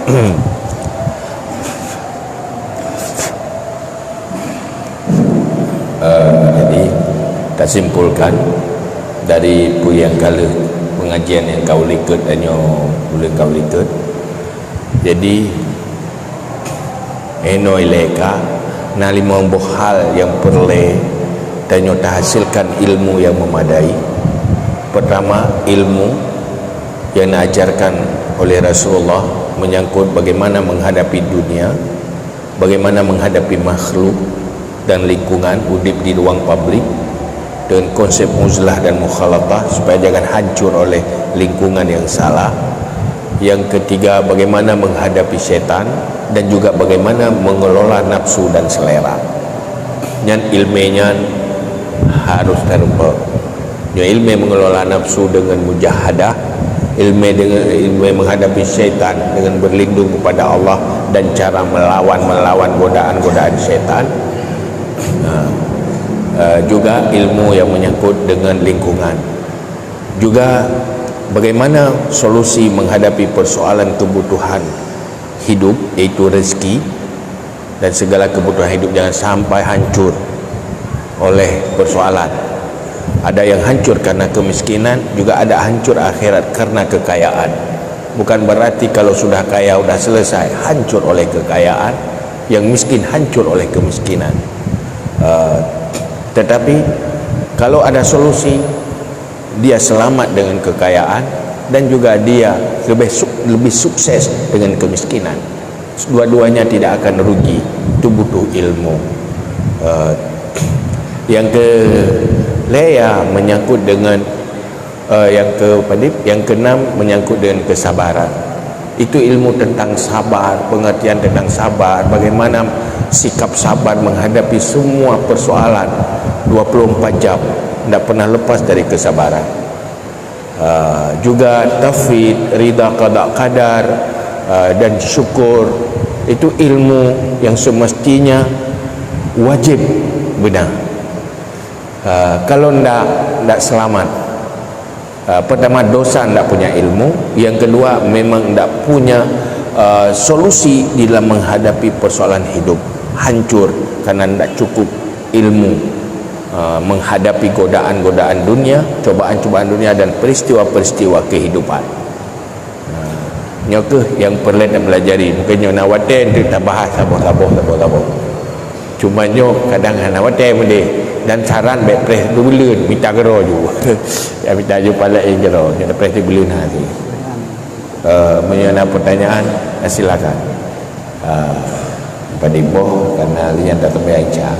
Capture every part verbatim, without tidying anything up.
Eh, jadi, tasimpulkan dari peue nyang ka lheueh pengajian nyang ka u likot tanyoe, ulôn ka u likot. Jadi, inoe ilée ka na limong boh hal nyang peureulée tanyoe tahasilkan ilmu nyang meumadai. Pertama, ilmu yang diajarkan oleh Rasulullah menyangkut bagaimana menghadapi dunia, bagaimana menghadapi makhluk dan lingkungan udip di ruang publik dengan konsep uzlah dan mukhalatah supaya jangan hancur oleh lingkungan yang salah. Yang ketiga, bagaimana menghadapi setan dan juga bagaimana mengelola nafsu dan selera. Nyan ilmu nyan harus tarupa. Nyoe ilmu mengelola nafsu dengan mujahadah, ilmu dengan, ilmu menghadapi syaitan dengan berlindung kepada Allah dan cara melawan, melawan godaan-godaan syaitan. Ha. Eh, juga ilmu yang menyangkut dengan lingkungan. Juga bagaimana solusi menghadapi persoalan kebutuhan hidup, yaitu rezeki, dan segala kebutuhan hidup jangan sampai hancur oleh persoalan. Ada yang hancur karena kemiskinan, juga ada hancur akhirat karena kekayaan. Bukan berarti kalau sudah kaya, sudah selesai, hancur oleh kekayaan, yang miskin hancur oleh kemiskinan. Eh, tetapi kalau ada solusi, dia selamat dengan kekayaan dan juga dia lebih suk-, lebih sukses dengan kemiskinan. Dua-duanya tidak akan rugi. Itu butuh ilmu. Eh, yang ke lhée menyangkut dengan, eh, yang ke apa ni? Yang keenam menyangkut dengan kesabaran. Itu ilmu tentang sabar, pengertian tentang sabar, bagaimana sikap sabar menghadapi semua persoalan dua puluh empat jam, tidak pernah lepas dari kesabaran. Ah, juga tafwid, rida qada qadar, ah, dan syukur, itu ilmu yang semestinya wajib benar. Ah, kalau ndak, ndak selamat. Ah, pertama, dosa ndak punya ilmu, yang kedua, memang ndak punya, ah, solusi di dalam menghadapi persoalan hidup, hancur karena ndak cukup ilmu, ah, menghadapi godaan-godaan dunia, cobaan-cobaan dunia dan peristiwa-peristiwa kehidupan. Ha, nyoe kheueh nyang peureulée tapelajari. Mungken nyoe na watée teuk tabahas saboh-saboh, saboh-saboh. Cuma nyoe kadang hana watée meudeh. Dan saran bék preh teubuleuen, mita keudroe ju. Ya, mita ju palak nyang keudroe, nyoe preh teubuleuen hase. Eh, meunyoe na pertanyaan, silakan. Eh, padum boh, karena lian tak temui Aisyah.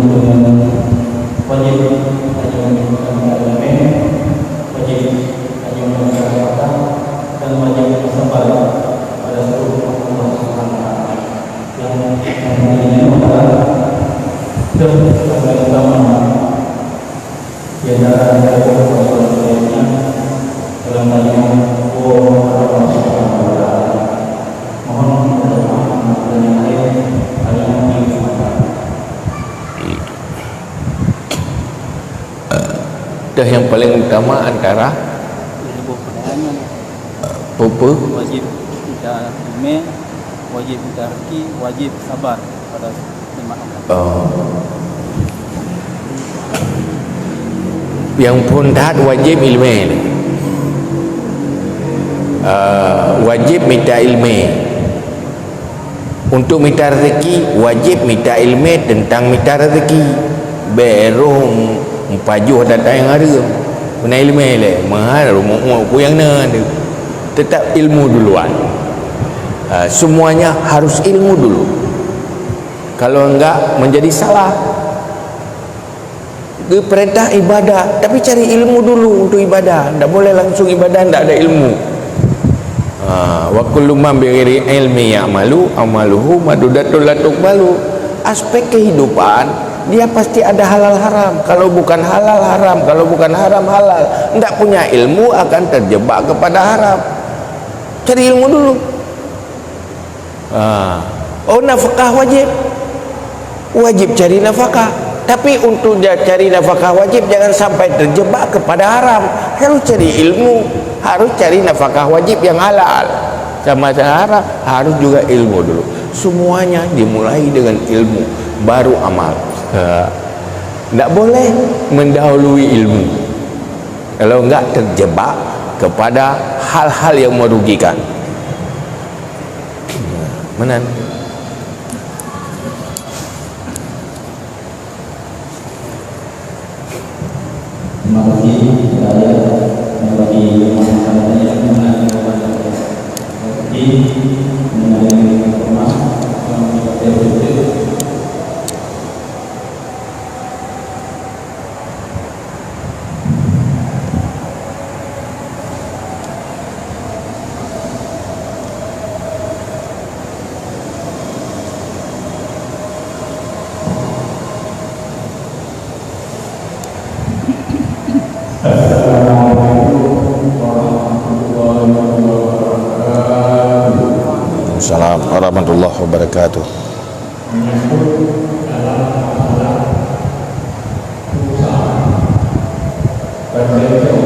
Jadi, wajib tanyoe meunyoe meusabar, wajib tanyoe meunyoe meusabar dan wajib meusabar pada seluruh Allah Subhanahu wa Taala. Yang, yang pentingnya adalah kita sebagai agama, di antara kita dalam tanyoe Allah Subhanahu wa Taala. Mohon kita doa dan yang lain, hanya mungkin semata. Dah yang paling utama antara Lebuh pertanyaan nyoe. Peue-peue? Wajib mita ilmu, wajib mita rezeki, wajib sabar pada nikmat Allah. Oh. Yang phôn that wajib ilmu. Ah, wajib mita ilmu. Untuk mita rezeki, wajib mita ilmu tentang mita rezeki. Bék roh meupajôh datang nyang hareuem. Meunan ilmu lé, meuhareuem, muak-muak peue nyang na tu. Tetap ilmu duluan. Ah, semuanya harus ilmu dulu. Kalau enggak, menjadi salah. Geupeurintah ibadah, tapi cari ilmu dulu untuk ibadah. Ndak boleh langsung ibadah ndak ada ilmu. Ha, wa kullu man bighairi ilmi ya'malu, amaluhu madudatun la tuqbalu. Aspek kehidupan, dia pasti ada halal haram. Kalau bukan halal haram, kalau bukan haram halal, ndak punya ilmu akan terjebak kepada haram. Cari ilmu dulu. Ha. Oh, nafkah wajib. Wajib cari nafkah. Tapi untuk ja-, cari nafkah wajib jangan sampai terjebak kepada haram. Harus cari ilmu, harus cari nafkah wajib yang halal. Sama-sama haram, harus juga ilmu dulu. Semuanya dimulai dengan ilmu, baru amal. Ha. Ndak boleh mendahului ilmu. Kalau enggak terjebak kepada hal-hal yang merugikan. Meunan. Terima kasih kepada Bupati Rumah Tangga yang mengenai di mengenai rumah yang kita. Assalamualaikum warahmatullahi wabarakatuh. Waalaikumsalam warahmatullahi wabarakatuh. Menyangkut dalam masalah pulsa, perbelanjaan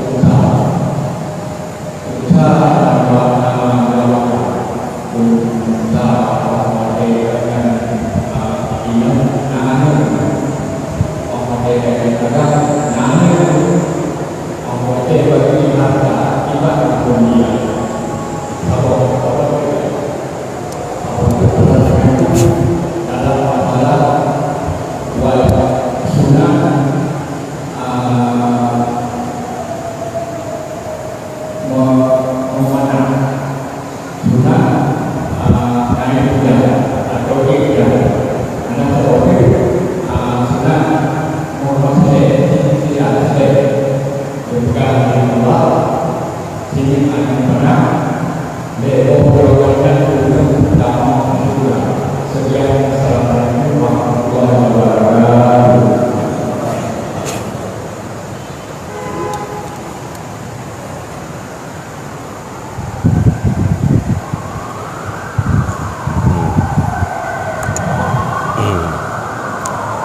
pulsa, pulsa nama-nama ulama, pulsa orang mati dengan, ah, ingat, nah, anu, orang mati dengan kadang, nah, anu, orang mati bagi harta, ibarat dunia. Apa, apa, dalam masalah wal sunat, ah, me-, memanah sunat, ah, naik hujan atau hujan. Anak seperti, ah, sunat memasih, tidak selesai. Berpegang dengan Allah, sini akan pernah.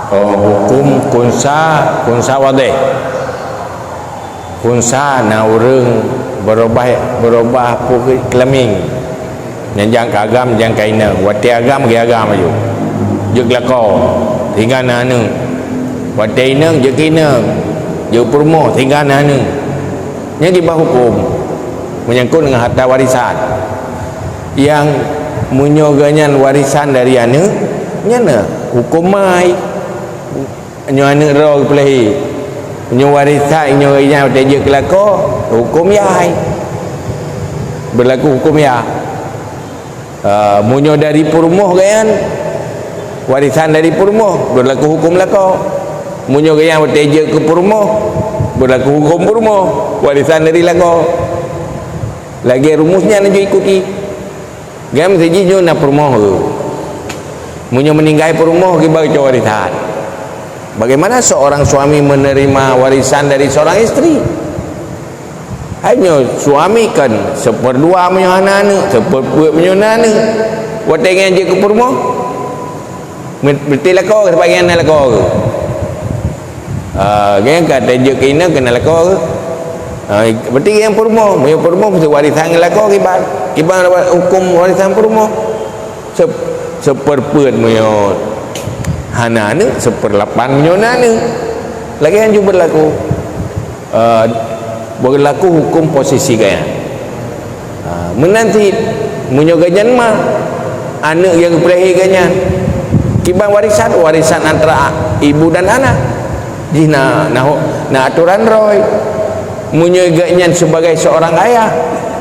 Oh, hukum khunsa, khunsa wadéh. Khunsa na ureuëng beurubah, beurubah peukeulamin. Nyang jang keu agam, jang keu inong. Watée agam, geuagam aju. Jeuet keu lakoe, sehingga na aneuëk. Watée inong, jeuet keu inong. Jeuet peurumoh, sehingga na aneuëk. Nyan jibah hukum menyangkut dengan harta warisan. Nyang meunyoe geuhnyan warisan dari aneuëk, nyan na hukum mai. Nyoe aneuëk droe geupeulahé. Nyoe warisan, nyoe inong watée jeuet keu lakoe, huköm yah. Beulaku huköm yah. Ah, meunyoe dari peurumoh geuhnyan, warisan dari peurumoh, beulaku huköm lakoe. Meunyoe geuhnyan watée jeuet keu peurumoh, beulaku huköm peurumoh, warisan dari lakoe. Lagée rumus nyan laju ikuti. Gam siji nyoe na peurumoh. Meunyoe meuninggai peurumoh, kiban cok warisan. Bagaimana seorang suami menerima warisan dari seorang istri? Hai nyoe suami kan seuperdua meunyoe hana aneuëk, seupeupeuet meunyoe na aneuëk. Watée nyan jeuet keu peurumoh, Berarti lakoe, sebab nyan na lakoe. Ah, nyan ka tajeuet keu inong keu na lakoe. Ah, berarti nyan peurumoh. Meunyoe peurumoh, meusti warisan ngon lakoe kiban. Kiban huköm warisan peurumoh. Se-, seupeupeuet meunyoe hana aneuëk, seupeulapan meunyoe na aneuëk. Lagée nyan jeuet beulaku. Ah, beulaku huköm posisi geuhnyan. Ah, meunan cit, meunyoe geuhnyan ma, aneuëk nyang geupeulahé geuhnyan, kiban warisan, warisan antara ibu dan anak. Jih na, na, na atoran droe. Meunyoe geuhnyan sebagai seorang ayah,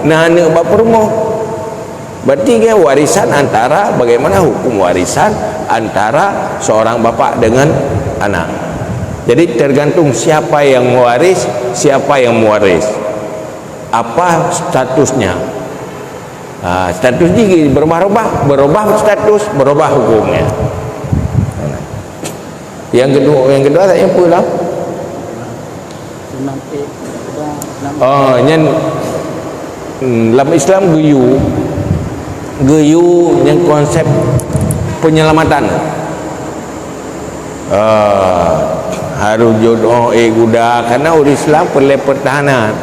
na aneuëk bak peurumoh. Berarti kan warisan antara, bagaimana hukum warisan antara seorang bapak dengan anak. Jadi tergantung siapa yang mewaris, siapa yang mewaris. Apa statusnya? Ha, status jih berubah-ubah, berubah status, berubah hukumnya. Yang kedua, yang kedua tak nyampu lah. Sunat eh, udah, nak Oh, nyan, hmm, lam Islam geuyue, geuyue nyan konsep penyelamatan. Ah, harus jodoh eh guda, karena ureuëng Islam peureulée pertahanan.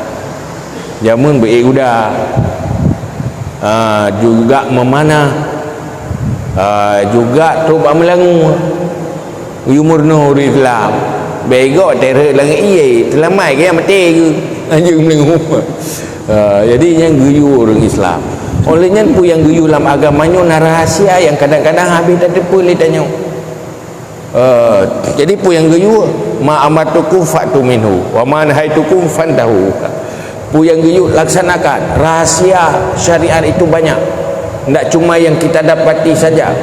Jameun beu eh guda. Ah, juga memanah. Ah, juga trok bak meulangue. Geuyue meurunoe ureuëng Islam. Bèk gok teureuk langét ié, teulamai keu nyang maté geuh. Anjeung meunyoe. Ha, jadi nyan geuyue ureuëng Islam. Oleh nyan peue nyang geuyue lam agama nyoe na rahasia nyang kadang-kadang habéh tateupeue lé tanyoe. Ha, jadi peue nyang geuyue, "Ma amartukum fa'tu minhu, wa ma nahaitukum fantahu." Peue nyang geuyue laksanakan. Rahasia syariat itu banyak. Ndak cuma yang kita dapati saja.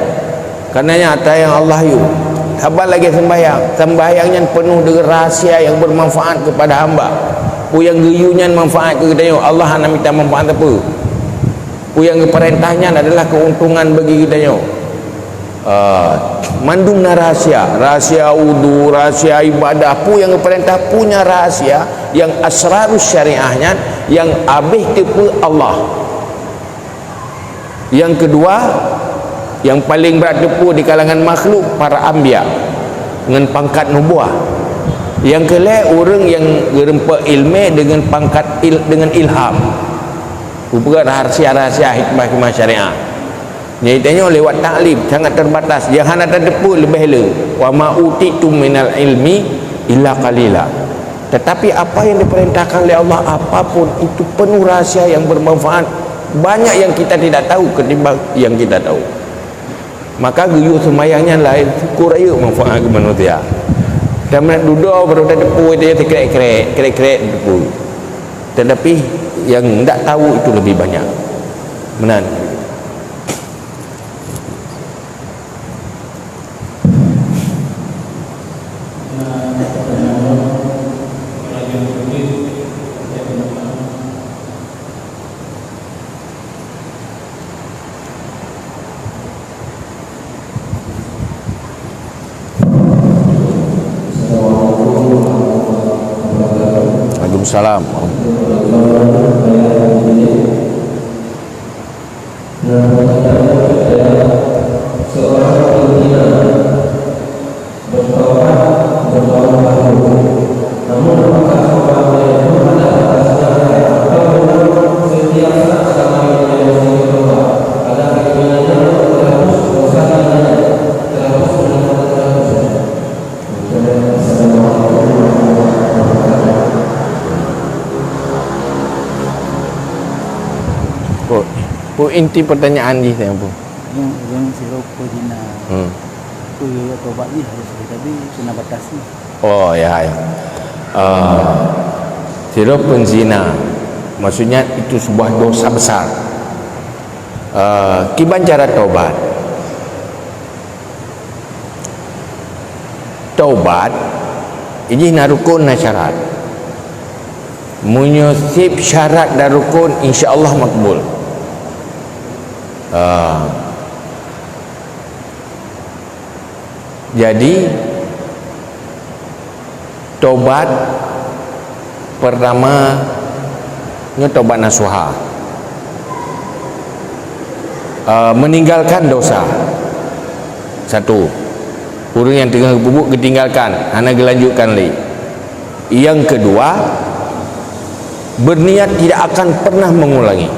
Karena nyata nyang Allah yue. Saban lagée sembahyang. Sembahyang nyan penuh dengan rahsia yang bermanfaat kepada hamba. Peue nyang geuyue nyan manfaat keu geutanyoe, Allah hana mita manfaat sapeue. Peue nyang geupeurintah nyan adalah keuntungan bagi geutanyoe. Ah, mandum na rahsia, rahsia wudu, rahsia ibadah, peue nyang geupeurintah punya rahsia yang asrarus syariah nyan yang abéh teupeu Allah. Yang kedua, yang paling brat teupeu di kalangan makhluk, para anbiya ngon pangkat nubuah. Yang keulhée, ureuëng nyang geureumpok iéleumé dengan pangkat il-, dengan ilham. Kupeugah rahsia-rahsia hikmah-hikmah syariah. Nyang tanyoe lewat taklim sangat terbatas, nyang hana tateupeue leubeh le. "Wa ma utitum minal ilmi illa qalila." Tetapi apa yang diperintahkan oleh Allah, apapun itu, penuh rahsia yang bermanfaat. Banyak yang kita tidak tahu ketimbang yang kita tahu. Maka geuyue seumayang nyan laén syukur rayeuk manfaat keu manusia. Dan meunan dudoe baru tateupeue, dia krek-krek, krek-krek tateupeue. Tetapi yang ndak tahu itu lebih banyak. Meunan. Waalaikumsalam. Nah, pertanyaannya, seorang pembina bertaubat bertahun-tahun, namun apakah taubatnya itu ada batasnya, atau memang setiap saat selama hidupnya masih bertaubat, ada keinginannya untuk terhapus dosa dinanya, terhapus mendapat terhapusnya? Assalamualaikum warahmatullahi wabarakatuh. Oh, oh, inti pertanyaan jih tadi apa? Ureuëng, ureuëng sidroe peuzina. Hmm. Peue tobat jih harus, tapi kena batas jih. Oh, ya, ya. Ah, sidroe peuzina, maksudnya itu sebuah dosa besar. Ah, kiban cara tobat? Tobat, jih na rukon, na syarat. Meunyoe seb syarat dan rukon, insya Allah makbul. Ah. Jadi, tobat pertama nyoe tobat nasuha. Ah, meninggalkan dosa. Satu. Ureuëng nyang teungoh geupeubuet geutinggalkan, hana geulanjutkan lé. Yang kedua, berniat tidak akan pernah mengulangi.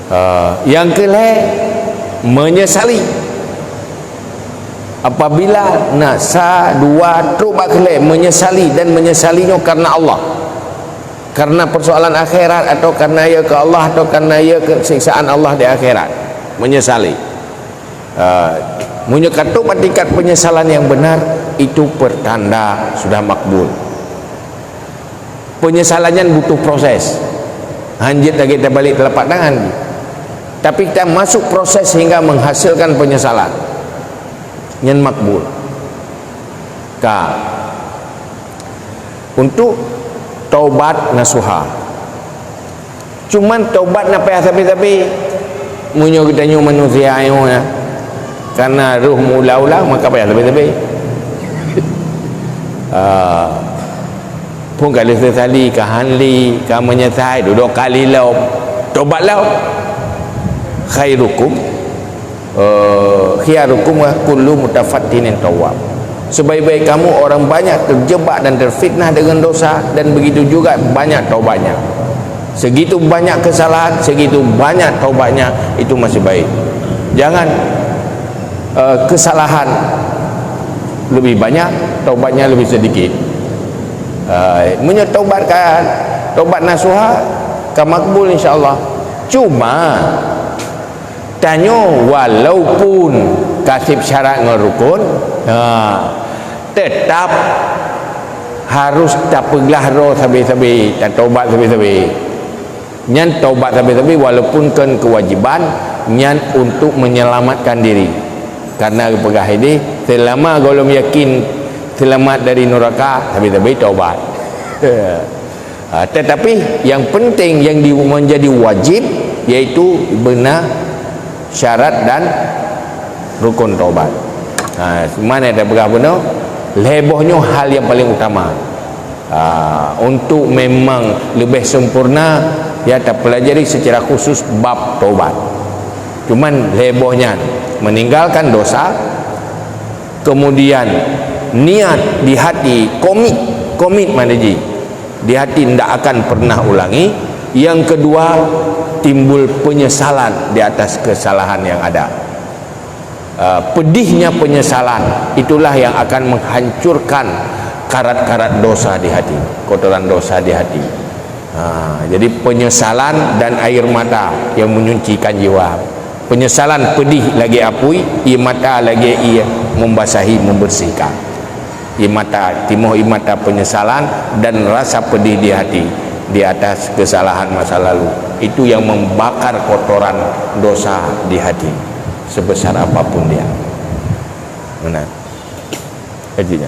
Ha, nyang keulhée, menyesali. Apabila na sa, dua, trok bak keulhée, menyesali, dan menyesali nyoe karena Allah. Karena persoalan akhirat, atau karena ya keu Allah, atau karena ya keu siksaan Allah di akhirat. Menyesali. Ha, meunyoe ka trok bak tingkat penyesalan yang benar, itu pertanda sudah makbul. Penyesalan nyan butuh proses. Hanjeuet lagée tabalek telapak tangan. Tapi kita masuk proses sehingga menghasilkan penyesalan. Nyan makbul. Ka. Untuk taubat nasuha. Cuman taubat na payah sabe-sabe. Meunyoe geutanyoe manusia nyoe na, karena roh meuulang-ulang, maka payah sabe-sabe. Ah, phon ka lheueh seusali, ka han lé, ka meunyeusai, dudoe kali lom. Taubat lom. Khairukum, eh, khiyarukum wa kullu mutafattinin tawwab. Sebaik-baik kamu orang banyak terjebak dan terfitnah dengan dosa, dan begitu juga banyak taubatnya. Segitu banyak kesalahan, segitu banyak taubatnya, itu masih baik. Jangan, eh, kesalahan lebih banyak, taubatnya lebih sedikit. Eh, meunyoe taubat ka, taubat nasuha, ka makbul insya Allah. Cuma, tanyoe walaupun ka sép syarat ngon rukun, ha, tetap harus tapeuglah droe sabe-sabe, tataubat sabe-sabe. Nyan taubat sabe-sabe walaupun kon keuwajiban, nyan untuk menyelamatkan diri. Karena geupeugah idéh, selama gohlom yakin selamat dari neraka, sabe-sabe taubat. Ha, tetapi yang penting, yang di-, menjadi wajib, yaitu beuna syarat dan rukun taubat. Ha, mana ada peugah bunoe, lhèe boh nyoe hal yang paling utama. Ha, untuk memang lebih sempurna, ya, tapelajari secara khusus bab taubat. Cuman lhèe boh nyan, meninggalkan dosa, kemudian niat di hati, komit, komit mana ji, di hati ndak akan pernah ulangi. Yang kedua, timbul penyesalan di atas kesalahan yang ada. Ah, pedihnya penyesalan itulah yang akan menghancurkan karat-karat dosa di hati, kotoran dosa di hati. Ha, jadi penyesalan dan air mata yang menyucikan jiwa. Penyesalan pedih lagèe apui, ié mata lagèe ié membasahi, membersihkan. Ié mata, timoh ié mata penyesalan dan rasa pedih di hati di atas kesalahan masa lalu. Itu yang membakar kotoran dosa di hati sebesar apapun dia. Benar. Hajinya.